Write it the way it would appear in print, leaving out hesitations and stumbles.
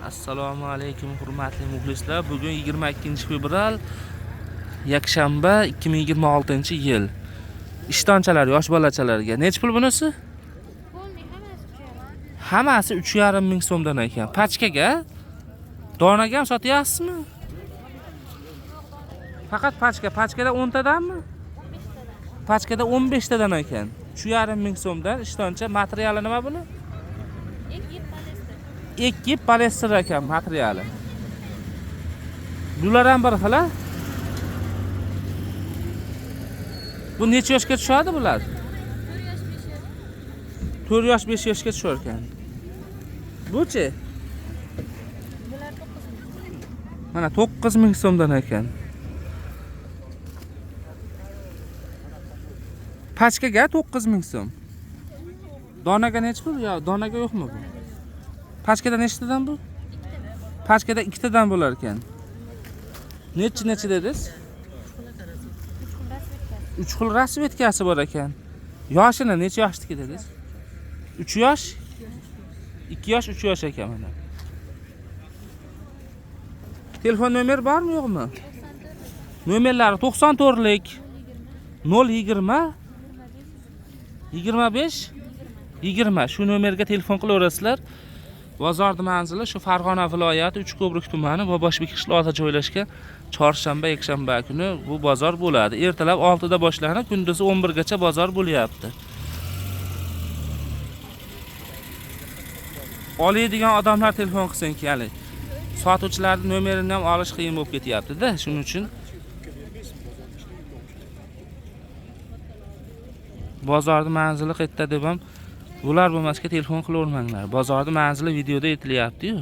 Assalomu alaykum hurmatli muxlislar. Bugun 22 fevral, yakshanba, 2026-yil. Ishtonchalar yosh bolachalarga. Nechi pul bunisi? Полный hammasi 3,5. Hammasi 3,5 ming so'mdan ekan. Pachkaga? Donaga ham sotyapsizmi? Faqat pachka. Pachkada 10 tadanmi? Pachkada 15 tadan ekan. 3,5 ming so'mdan ishtoncha. Materiali nima buni? Ikki polester. Ikki polester ekan materiali. Bular ham bir xil a? Bu necha yoshga tushadi bular? 4 yosh, 5 yosh. 4 yosh, 5 yoshga tushar ekan. Buchi? Bular 9 ming. Mana 9 ming so'mdan ekan. Pachkaga 9 ming so'm. Donaga nechi pul? Yo, donaga yo'qmi bu? Pachkada nechtadan bu? Pachkada ikkitadan bo'lar ekan. Nechi nechi dedingiz? 3 xil rasvetkasi. 3 xil rasvetkasi bor ekan. Yoshini necha yoshniki dedingiz? 3 yosh? 2 yosh, 3 yosh ekan mana. Telefon nomer bormi, yo'qmi? Nomerlari 94lik 020 25 20. Shu nomerga telefon qilaverasizlar. Bozorni manzili shu Farg'ona viloyati Uchko'prik tumani Boboshbek qishlog'ida joylashgan. Chorshanba, yakshanba kuni bu bozor bo'ladi. Ertalab 6 da boshlanib, kunduzi 11 gacha bozor bo'lyapti. Oladigan odamlar telefon qilsin hali. Sotuvchilarning nomerini ham olish qiyin bo'lib ketyapti-da, shuning uchun bozorni manzili qayerda deb ham bular bo'lmasga telefon qilavermanglar. Bozorni manzili videoda aytilyapti-yu.